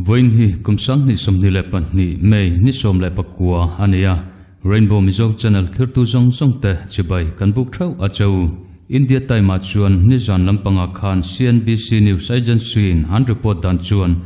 Vawiin hi kum 2022 May ni 19 a ni a, Rainbow Mizo Channel thirtu zawng zawng te chibai kan buk theuh a che u. India Time ah chuan nizan lampangah khan CNBC News Agency in an report dan chuan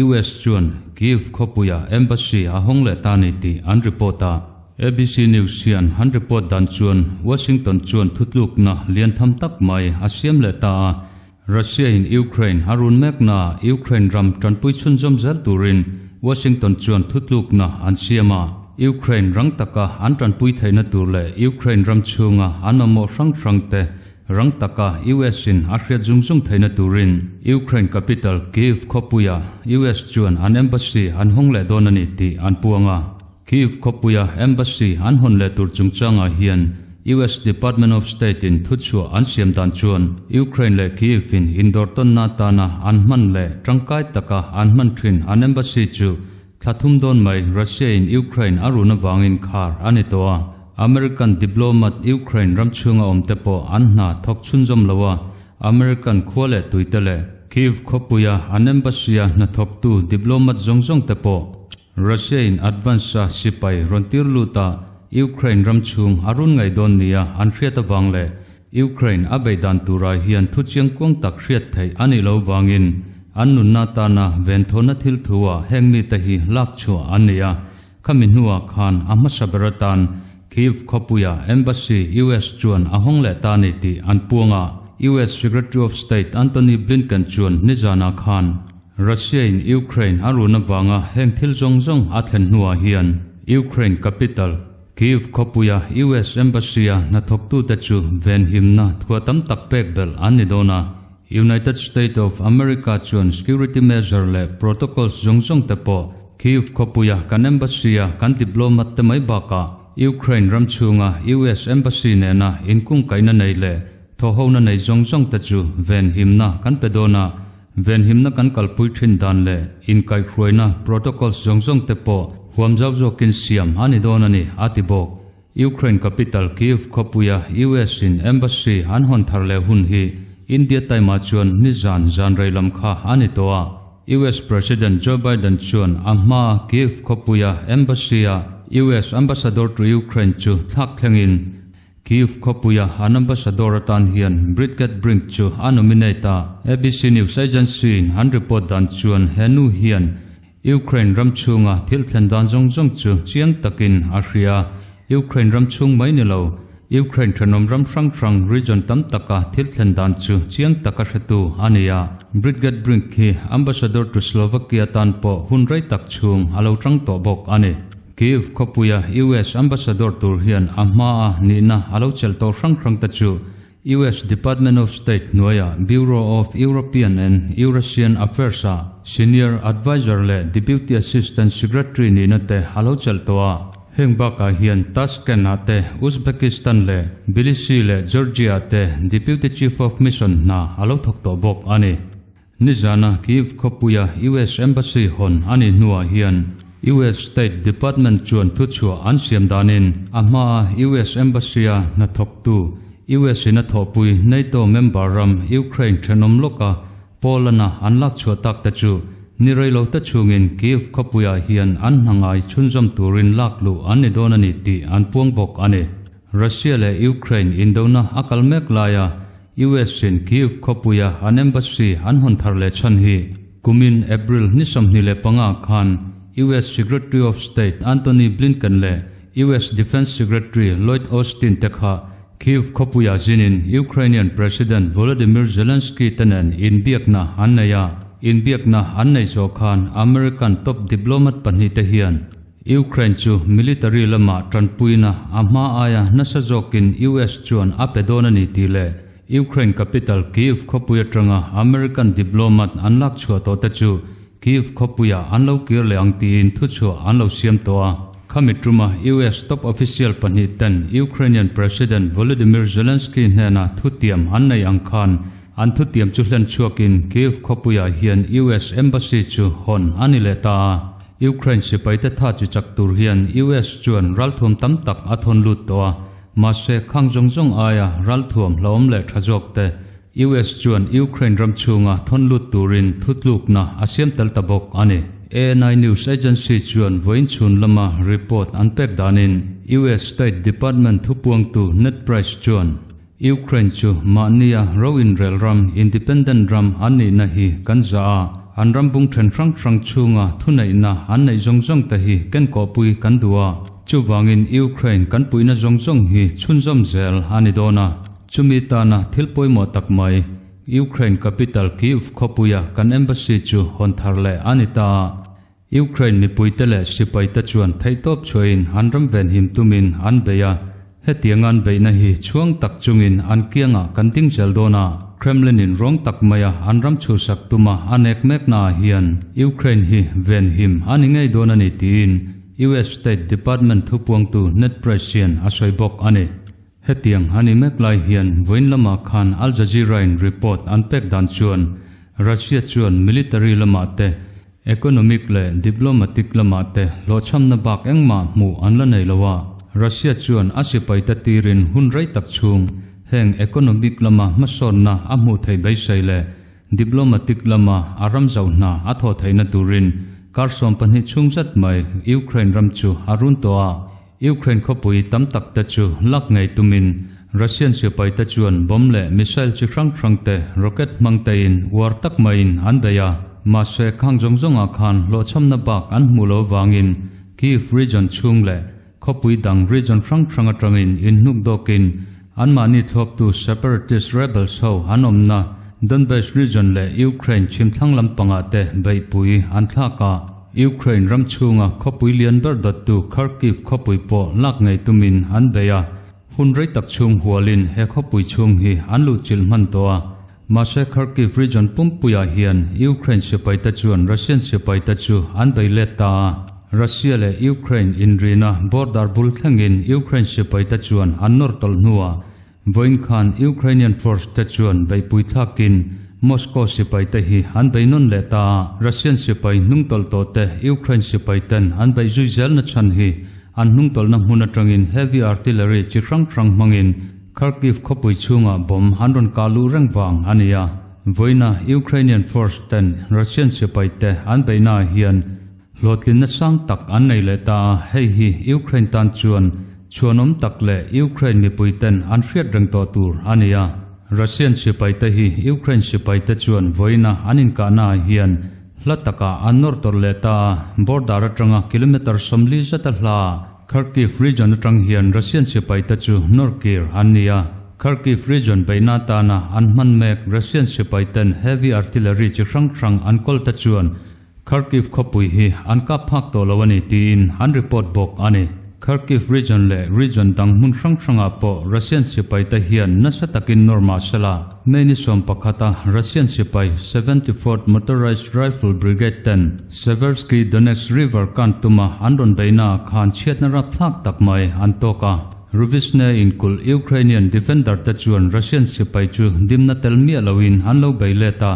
US chuan Kyiv khawpuia embassy a hawng leh ta ni tih an report a. ABC News hian an report dan chuan Washington chuan thutlukna lian tham tak mai a siam leh ta a, Russia in Ukraine a run mekna Ukraine ram tanpui chhunzawm zel turin Washington chuan thutlukna an siam a, Ukraine rang taka an tanpui theihna tur leh Ukraine ram chhunga an mamawh hrang hrang te rang taka US in a hriat zung zung theihna turin Ukraine capital Kyiv khawpuia US chuan an embassy an hawng leh dawn a ni tih an puang a. Kyiv khawpuia embassy an hawn leh tur chungchangah hian US Department of State in thuchhuah an siam dan chuan Ukraine leh Kyiv in indawr tawnna atana an hman leh tangkai taka an hman thin an embassy chu thla thum dawn mai Russia in Ukraine a run avangin khar a ni tawh a. American diplomat Ukraine ram chhunga awm te pawh an hna thawk chhunzawm lo a, American khua leh tuite leh Kyiv khawpuia an embassy a hnathawktu diplomat zawng zawng te pawh Russia in advance a sipai rawn tir lut a, Ukraine ram chhung a run ngaih dawn nia an hriat avang leh Ukraine a beih dan turah hian thu chiang kuang tak hriat theih a nih loh vangin an nunna tana venthawna thil thu ah heng mite hi lak chhuah an ni a. Khami hnuah khan a hmasa ber atan Kyiv khawpuia Embassy US chuan a hawng leh ta ni tih an puang a. US Secretary of State Antony Blinken chuan nizanah khan Russia in Ukraine a run avanga heng thil zawng zawng a thlen hnuah hian Ukraine capital, Kyiv khawpuia US Embassy-a hnathawktute chu venhimna thua tam tak pek belh an ni dawn a. United State of America chuan security measure leh protocols zawng zawng te pawh Kyiv khawpuia kan Embassy-a kan diplomat te mai bakah Ukraine ram chhunga US Embassy nena inkungkaihna nei leh thawhhona nei zawng zawng te chu venhimna kan pe dawn a. Venhimna kan kalpui thin dan leh inkaihhruaina protocols zawng zawng te pawh huam zau zawkin siam a ni dawn a ni, a ti bawk. Ukraine capital Kyiv khawpuia US in embassy an hawn thar leh hun hi India time ah chuan nizan zan rei lam kha a ni tawh a. US President Joe Biden chuan a hmaa Kyiv khawpuia embassy a US ambassador to Ukraine chu thlak thlengin Kyiv khawpuia an ambassador atan hian Bridget Brink chu a nominate a. ABC News agency in an report dan chuan he nu hian Ukraine ram chhunga thil thlen dan zawng zawng chu chiang takin a hria. Ukraine ram chhung mai ni lo, Ukraine thenawm ram hrang hrang region tam taka thil thlen dan chu chiang taka hretu a ni a. Bridget Brink hi ambassador to Slovakia tan pawh hun rei tak chhung a lo tang tawh bawk a ni. Kyiv khawpuia US ambassador tur hian a hmaa nihna a lo chelh tawh hrang hrang te chu US Department of State hnuaia Bureau of European and Eurasian Affairs-a Senior Adviser leh Deputy Assistant Secretary nihna te a lo chelh tawh a. Heng bakah hian Tashkent-ah te, Uzbekistan leh Tbilisi leh Georgia-ah te Deputy Chief of Mission hna a lo thawk tawh bawk a ni. Nizana Kyiv khawpuia US Embassy hawn a nih hnuah hian US State Department chuan thuchhuah an siam danin a hmaa US Embassy-a hnathawktu US in a thawhpui NATO member ram Ukraine thenawm lawka Poland-a an lak chhuah tak te chu ni reilo te chhungin Kyiv khawpuiah hian an hna ngai chhunzawm turin lak luh an ni dawn a ni tih an puang bawk a ni. Russia leh Ukraine indona a kal mek laia US in Kyiv khawpuia an embassy an hawn thar leh chhan hi kumin April ni 25 khan US Secretary of State Antony Blinken leh US Defence Secretary Lloyd Austin te kha Kyiv khawpuia zinin Ukrainian President Volodymyr Zelensky te nen inbiakna an nei a. Inbiakna an nei zawh khan American top diplomat pahnih te hian Ukraine chu military lamah tanpuina a hma aia nasa zawkin US chuan a pe dawn a ni tih leh Ukraine capital Kyiv khawpui atanga American diplomat an lak chhuah tawh te chu Kyiv khawpuiah an lo kir leh ang tiin thuchhuah an lo siam tawh a. Khami tuma US top official pahnih ten Ukrainian President Volodymyr Zelensky hnena thutiam an nei ang khan an thutiam chu hlen chhuakin Kyiv khawpuiah hian US embassy chu hawn a ni leh ta a. Ukraine sipaite tha chi chak tur hian US chuan ralthuam tam tak a thawn lut tawh a, mahse khang zawng zawng aia ralthuam hlauhawm leh tha zawk te US chuan Ukraine ram chhunga thawn lut turin thutlukna a siam tel ta bawk a ni. ANI News Agency chuan vawiin chhun lama report an pek danin US State Department thupuangtu Ned Price chuan Ukraine chu mahnia ro inrel ram, independent ram an nihna hi kan zah a, an ram bung then hrang hrang chhunga thuneihna an neih zawng zawng te hi kenkawhpui kan duh a, chuvangin Ukraine kan puihna zawng zawng hi chhunzawm zel a ni dawn a, chumi tana thil pawimawh tak mai Ukraine capital Kyiv khawpuia kan embassy chu hawn thar leh a ni ta a. Ukraine mipuite leh sipaite chuan theihtawp chhuahin an ram venhim tumin an bei a, hetiang an beihna hi chhuang tak chungin an kiangah kan ding zel dawn a, Kremlin-in rawng tak maia an ram chhuhsak tuma a nek meknaah hian Ukraine hi venhim a ni ngei dawn a ni tiin US State Department thupuangtu Ned Price hian a sawi bawk a ni. Hetiang a ni mek lai hian vawiin lamah khan Al Jazeera-in report an pek dan chuan Russia chuan military lamah te, economic leh diplomatic lamah te hlawhchhamna bak engmah hmuh an la nei lo a. Russia chuan a sipaite tirin hun rei tak chhung heng economic lama hmasawnna a hmuh theih beisei leh diplomatic lama a ram zauh hna a thawh theihna turin kar 12 chhung zet mai Ukraine ram chu a run tawh a. Ukraine khawpui tam tak te chu lak ngei tumin Russian sipai te chuan bomb leh missile chi hrang hrang te, rocket hmang tein uar tak maiin an bei a. Mahse khang zawng zawngah khan hlawhchhamna bak an hmuh lo vangin Kyiv region chhung leh khawpui dang region hrang hrang atangin inhnuk dawkin anmahni thlawptu separatist rebels ho an awmna Donbas region leh Ukraine chhimthlang lampangah te beihpui an thlak a. Ukraine ram chhunga khawpui lian ber dawttu Kharkiv khawpui pawh lak ngei tumin an bei a, hun rei tak chhung hualin he khawpui chhung hi an luhchilh hman tawh a. Mahse Kharkiv region pumpuiah hian Ukraine sipaite chuan Russian sipaite chu an bei let ta a, Russia leh Ukraine inrina border bul thlengin Ukraine sipaite chuan an nawr tawlh hnuah Vawiin khan Ukrainian force te chuan beihpui thlakin Moscow sipai te hi an bei nawn leh ta a, Russian sipai hnungtawlh tawh te Ukraine sipai ten an beih zui zelna chhan hi an hnungtawlhna hmun atangin heavy artillery chi hrang hrang hmangin Kharkiv khawpui chhungah bomb an rawn kah luh reng vang a ni a. Vawiina Ukrainian force ten Russian sipai te an beihnaah hian Hlawhtlinna sang tak an nei leh ta a, hei hi Ukraine tan chuan chhuanawm tak leh Ukraine mipuiten an hriat reng tawh tur a ni a. Russian sipaite hi Ukraine sipaite chuan vawiina an inkahnaah hian hla takah an nawr tawrh leh ta a, border atanga kilometre 40 zata hla Kharkiv region atang hian Russian sipaite chu nawr kir an ni a. Kharkiv region beihna atana an hman mek Russian sipaiten heavy artillery chi hrang hrang an kawl te chuan Kharkiv khawpui hi an kap phak tawh lo a ni tiin an report bawk a ni. Kharkiv region leh region dang hmun hrang hrangah pawh Russian sipaite hian nasa takin nawr mah sela, May ni 11 a Russian sipai 74th Motorized Rifle Brigade ten Seversky Donets River kan tuma an rawn beihnaah khan chhiatna rapthlak tak mai an tawk a. Rubizhne inkulh Ukrainian defender te chuan Russian sipai chu dimna tel miah loin an lo bei let a,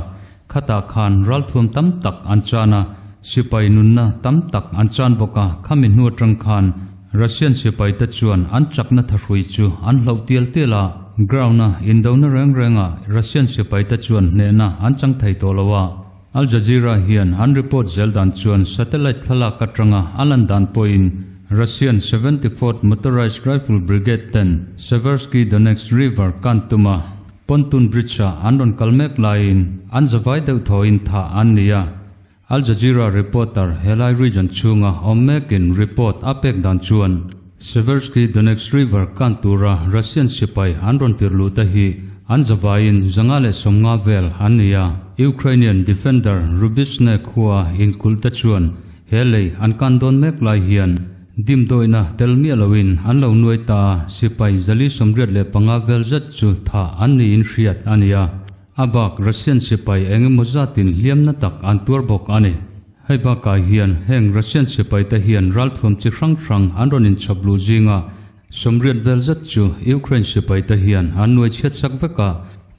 Khatah khan ralthuam tam tak an chan a, sipai nunna tam tak an chan bawk a, khami hnu atang khan Russian sipaite chuan an chakna thahrui chu an hloh tial tial a, ground-a indona reng rengah Russian sipaite chuan hnehna an chang thei tawh lo a. Al Jazeera hian an report zel dan chuan satellite thlalak atanga a lan dan pawhin Russian 74th Motorized Rifle Brigade ten Seversky Donetsk River kan tum a, Pontoon Bridge-ah an rawn kal mek laiin an zavai deuh thawhin thah an ni a. Al Jazeera reporter helai region chhunga awm mekin report a pek dan chuan Seversky Donetsk River kan tura Russian sipai an rawn tir luh te hi an zavaiin 150 vel an ni a. Ukrainian defender Rubizhne khua inkulh te chuan he lei an kan dawn mek lai hian Dimdawihna tel miah loin an lo nuai ta a, sipai 185 vel zet chu thah an niin hriat a ni a. A bak Russian sipai eng emaw zatin hliamna tak an tuar bawk a ni. Hei bakah hian heng Russian sipaite hian ralthuam chi hrang hrang an rawn inchhawp luh zinga 80 vel zet chu Ukraine sipaite hian an nuai chhiat sak vek a.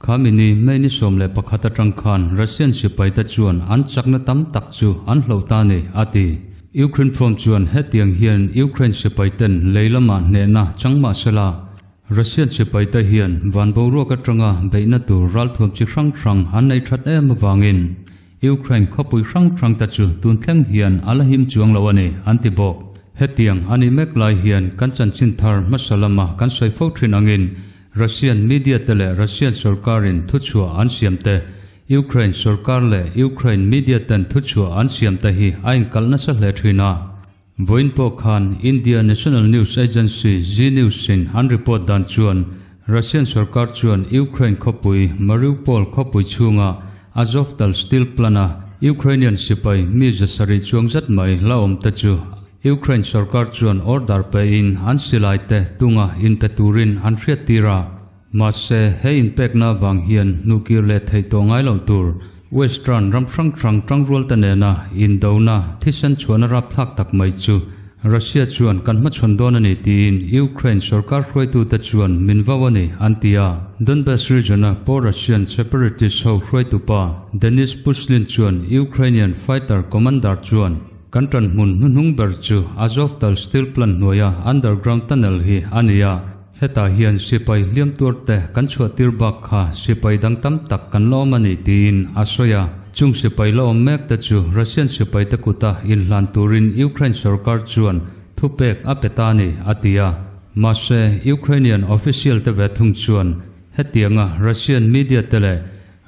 Khami ni May ni 11 atang khan Russian sipaite chuan an chakna tam tak chu an hloh ta ni, a ti. Ukraine firm chuan hetiang hian Ukraine sipaiten lei lamah hnehna chang mah sela, Russian sipaite hian van boruak atanga beihna tur ralthuam chi hrang hrang an nei that em avangin Ukraine khawpui hrang hrang te chu tun thleng hian a la him chuang lo a ni, an ti bawk. Hetiang a nih mek lai hian kan chanchin thar hmasa lama kan sawi fo thin angin Russian media te leh Russian sorkarin thuchhuah an siam te, Ukraine sorkar leh Ukraine media ten thuchhuah an siam te hi a inkalh nasa hle thin a. Vawiin pawh khan India National News Agency Zee News in an report dan chuan Russian sorkar chuan Ukraine khawpui Mariupol khawpui chhunga Azovtal steel plant-a Ukrainian sipai mi 700 chuang zat mai la awm te chu Ukraine sorkar chuan order pein an silai te tunga inpe turin an hriat tir a. Mahse, he inpekna avang hian hnukir leh theih tawh ngai loh tur Western ram hrang hrang tangrual te nena indona thisen chhuahna rapthlak tak mai chu Russia chuan kan hmachhawn dawn a ni tiin Ukraine sorkar hruaitute chuan min vau a ni an ti a. Donbas region-a pro-Russian separatist ho hruaitupa Denis Pushilin chuan Ukrainian fighter commander chuan kan ṭanhmun hnuhnung ber chu Azovtal steel plant hnuaia underground tunnel hi a ni a, Hetah hian sipai hliam tuar te kan chhuah tir bak kha sipai dang tam tak kan la awm a ni tiin a sawi a. Chung sipai la awm mek te chu Russian sipai te kuta inhlan turin Ukraine sorkar chuan thupek a pe ta a ni, a ti a. Mahse, Ukrainian official te ve thung chuan hetianga Russian media te leh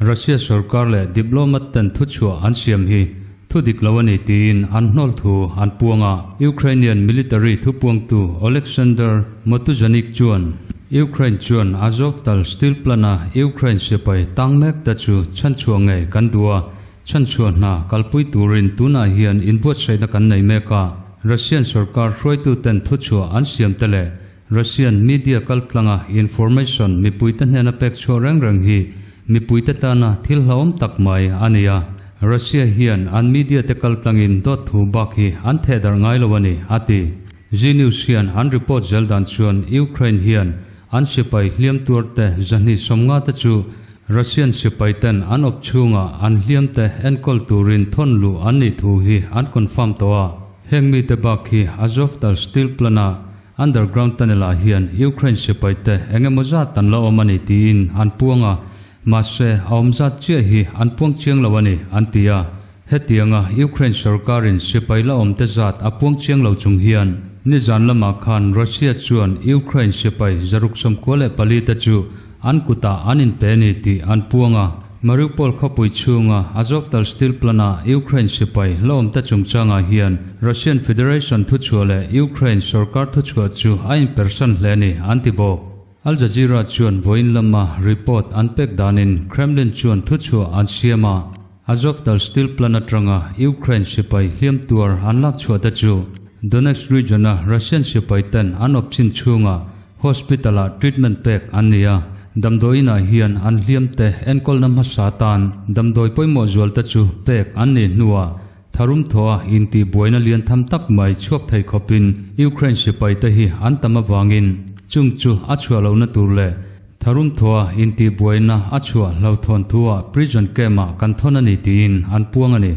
Russia sorkar leh diplomat ten thuchhuah an siam hi thu dik lo a ni tiin an hnawl thu an puang a. Ukrainian military thupuangtu Oleksandr Motuzanik chuan Ukraine chuan Azovtal steel plant-a Ukraine sipai tang mek te chu chhanchhuah ngei kan duh a, chhanchhuah hna kalpui turin tunah hian inbuatsaihna kan nei mek a, Russian sorkar hruaituten thuchhuah an siam te leh Russian media kaltlanga information mipuite hnena pek chhuah reng reng hi mipuite tana thil hlauhawm tak mai a ni a, Russia hian an media te kaltlangin dawt thu bak hi an theh darh ngai lo a ni, a ti. Zee News hian an report zel dan chuan Ukraine hian an sipai hliam tuar te 250 te chu Russian sipai ten an awp chhunga an hliam te enkawl turin thawn luh an nih thu hi an confirm tawh a. Heng mite bak hi Azovtal steel plant-a Underground tunnel ah hian Ukraine sipai te eng emaw zat an la awm a ni tiin an puang a, mahse a awm zat chiah hi an puang chiang lo a ni, an ti a. Hetianga Ukraine sorkarin sipai la awm te zat a puang chiang lo chung hian nizan lamah khan Russia chuan Ukraine sipai 694 te chu an kutah an inpe a ni tih an puang a. Mariupol khawpui chhunga Azovtal steel plant-a Ukraine sipai la awmte chungchangah hian Russian Federation thuchhuah leh Ukraine sorkar thuchhuah chu a inpersan hle a ni, an ti bawk. Al Jazeera chuan vawiin lama report an pek danin Kremlin chuan thuchhuah an siam a, Azovtal steel plant atanga Ukraine sipai hliam tuar an lak chhuah te chu Donetsk region-a Russian sipai ten an awp chin chhunga Hospital-ah treatment pek an ni a, damdawiinah hian an hliamte enkawlna hmasa tan damdawi pawimawh zualte chu pek an nih hnuah tharum thawha intihbuaina lian tham tak mai chhuak thei khawpin Ukraine sipaite hi an tam avangin chung chu a chhuah lohna tur leh tharum thawha intihbuaina a chhuah hlauhthawn thuah prison camp-ah kan thawn a ni tiin an puang a ni.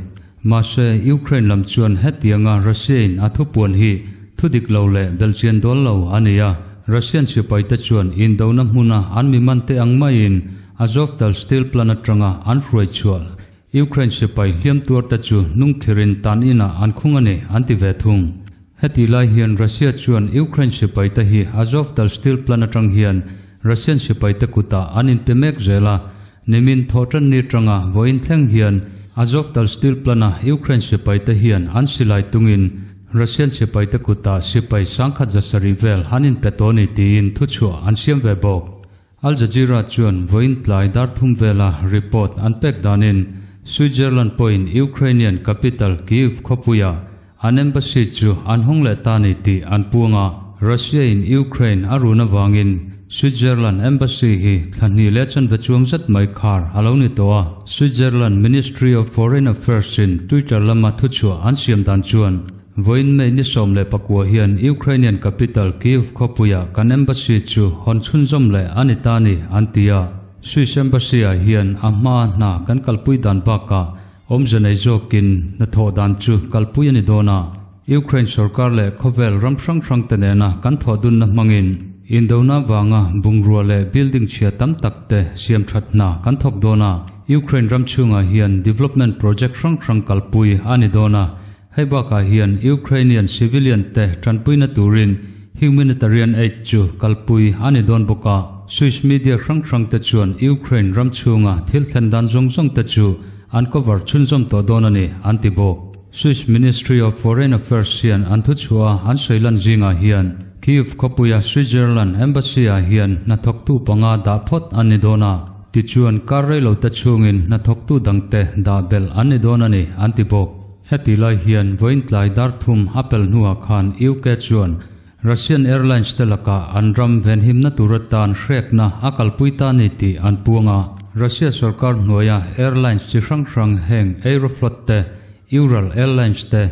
Mahse, Ukraine lam chuan hetianga Russia-in a thupuan hi thu dik lo leh belhchian dawl lo a ni a, Russian sipaite chuan indona hmuna an mi man te ang maiin Azovtal steel plant atanga an hruai chhuah Ukraine sipai hliam tuarte chu hnungkhirin tan inah an khung a ni, an ti ve thung. Heti lai hian Russia chuan Ukraine sipaite hi Azovtal steel plant atang hian Russian sipaite kutah an inpe mek zel a, Nimin thawhtan ni tanga vawiin thleng hian Azovtal steel plant-a Ukraine sipaite hian an silai tungin Russian sipaite kutah sipai 1700 vel an inpe tawh a ni tiin thuchhuah an siam ve bawk. Al Jazeera chuan vawiin tlai dar thum vela report an pek danin Switzerland pawhin Ukrainian capital Kyiv khawpuia an embassy chu an hawng leh ta ni tih an puang a, Russia-in Ukraine a run avangin Switzerland embassy hi thla hnih leh chanve chuang zet mai khar a lo ni tawh a. Switzerland Ministry of Foreign Affairs-in Twitter lama thuchhuah an siam dan chuan vawiin May ni 19 hian Ukrainian capital Kyiv khawpuiah kan embassy chu hawn chhunzawm leh a ni ta ni an ti a. Swiss embassy-ah hian a hmaa hna kan kalpui dan bakah Awmze nei zawkin hnathawh dan chu kalpui a ni dawn a, Ukraine sorkar leh khawvel ram hrang hrang te nena kan thawh dunna hmangin indona vanga bungrua leh building chhia tam tak te siam that hna kan thawk dawn a. Ukraine ram chhungah hian development project hrang hrang kalpui a ni dawn a, hei bakah hian Ukrainian civilian te tanpuina turin humanitarian aid chu kalpui a ni dawn bawk a. Swiss media hrang hrang te chuan Ukraine ram chhunga thil thlen dan zawng zawng te chu an cover chhunzawm tawh dawn a ni an ti bawk. Swiss Ministry of Foreign Affairs hian an thuchhuah a an sawi lan zingah hian Kyiv khawpuia Switzerland Embassy ah hian hnathawktu panga dah phawt an ni dawn a, tichuan kar rei lo te chhungin hnathawktu dangte dah belh an ni dawn a ni an ti bawk. Heti lai hian vawiin tlai dar thum a pel hnuah khan UK chuan Russian Airlines te lakah an ram venhimna tur atan hrekna a kalpui ta ni tih an puang a. Russia sorkar hnuaia airlines chi hrang hrang heng Aeroflot te, Ural Airlines te,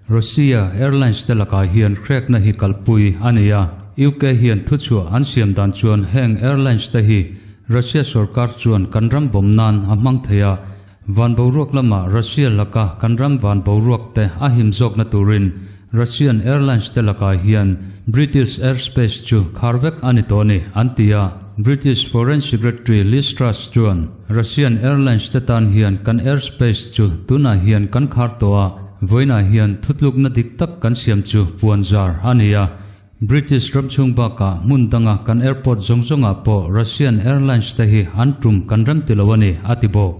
Russia Airlines te lakah hian hrekna hi kalpui a ni a. UK hian thuchhuah an siam dan chuan heng airlines te hi Russia sorkar chuan kan ram bawm nan a hmang thei a, Van boruak lamah Russia laka kan ram van boruak te a him zawkna turin Russian Airlines te lakah hian British airspace chu khar vek a ni tawh a ni, an ti a. British Foreign Secretary Liz Truss chuan Russian Airlines te tan hian kan airspace chu tunah hian kan khar tawh a, vawiinah hian thutlukna dik tak kan siam chu puan zar a ni a. British ram chhung bakah hmun danga kan airport zawng zawngah pawh Russian Airlines te hi an tum kan rem ti lo a ni, a ti bawk.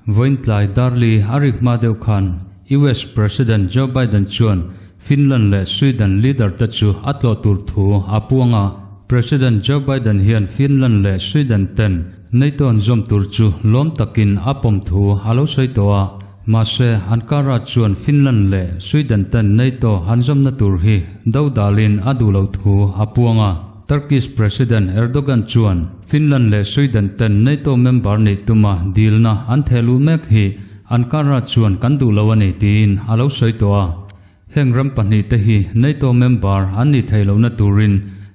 Vawiin tlai Darli a rik hma deuh khan US President Joe Biden chuan Finland leh Sweden leader te chu a tlawh tur thu a puang a. President Joe Biden hian Finland leh Sweden ten NATO an zawm tur chu lawm takin a pawm thu a lo sawi tawh a. Mahse, Ankara chuan Finland leh Sweden ten NATO an zawmna tur hi do dalin a duh loh thu a puang a. Turkish President Erdogan chuan Finland leh Sweden ten NATO member nih tuma dilna an theh luh mek hi Ankara chuan kan duh lo a ni tiin a lo sawi tawh a. Heng ram pahnihte hi NATO member an nih theih lohna turin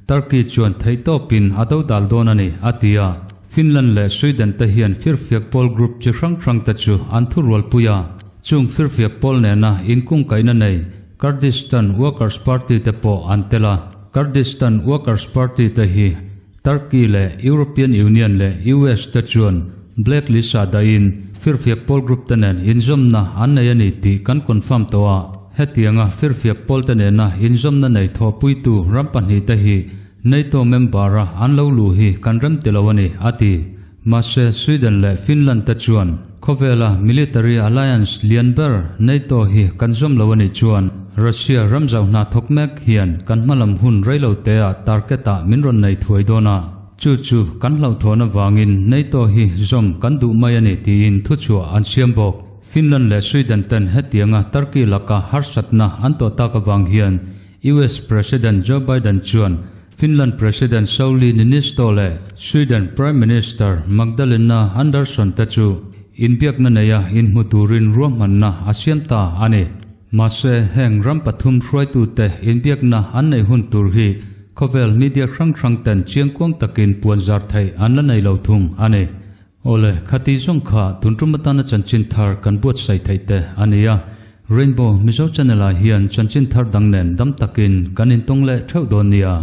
Turkey chuan theihtawpin a do dal dawn a ni, a ti a. Finland leh Sweden te hian firfiak pawl group chi hrang hrang te chu an thurualpui a. Chung firfiak pawl nena inkungkaihna nei Kurdistan Workers Party te pawh an tel a. Kurdistan Workers Party te hi Turkey leh European Union leh US te chuan black list ah dahin firfiak pawl group te nen inzawmna an nei a ni tih kan confirm tawh a. Hetianga firfiak pawl te nena inzawmna nei thawhpuitu ram pahnihte hi NATO member-a an lo luh hi kan rem ti lo a ni, a ti. Mahse, Sweden leh Finland te chuan khawvela military alliance lian ber NATO hi kan zawm lo a nih chuan Russia ram zau hna thawk mek hian kan hmalam hun reilo teah target-ah min rawn nei thuai dawn a, chu chu kan hlauhthawn avangin NATO hi zawm kan duh mai a ni tiin thuchhuah an siam bawk. Finland leh Sweden ten hetianga Turkey laka harsatna an tawh tak avang hian US President Joe Biden chuan Finland President Sauli Niinisto leh Sweden Prime Minister Magdalena Andersson te chu inbiakna neia inhmu turin ruahmanna a siam ta a ni. Mahse, heng ram pathum hruaitute inbiakna an neih hun tur hi khawvel media hrang hrang ten chiangkuang takin puanzar theih an la nei lo thung a ni. Awle, khati zawng kha tun tum atana chanchin thar kan buatsaih theih te a ni a. Rainbow Mizo Channel ah hian chanchin thar dang nen dam takin kan intawng leh theuh dawn nia.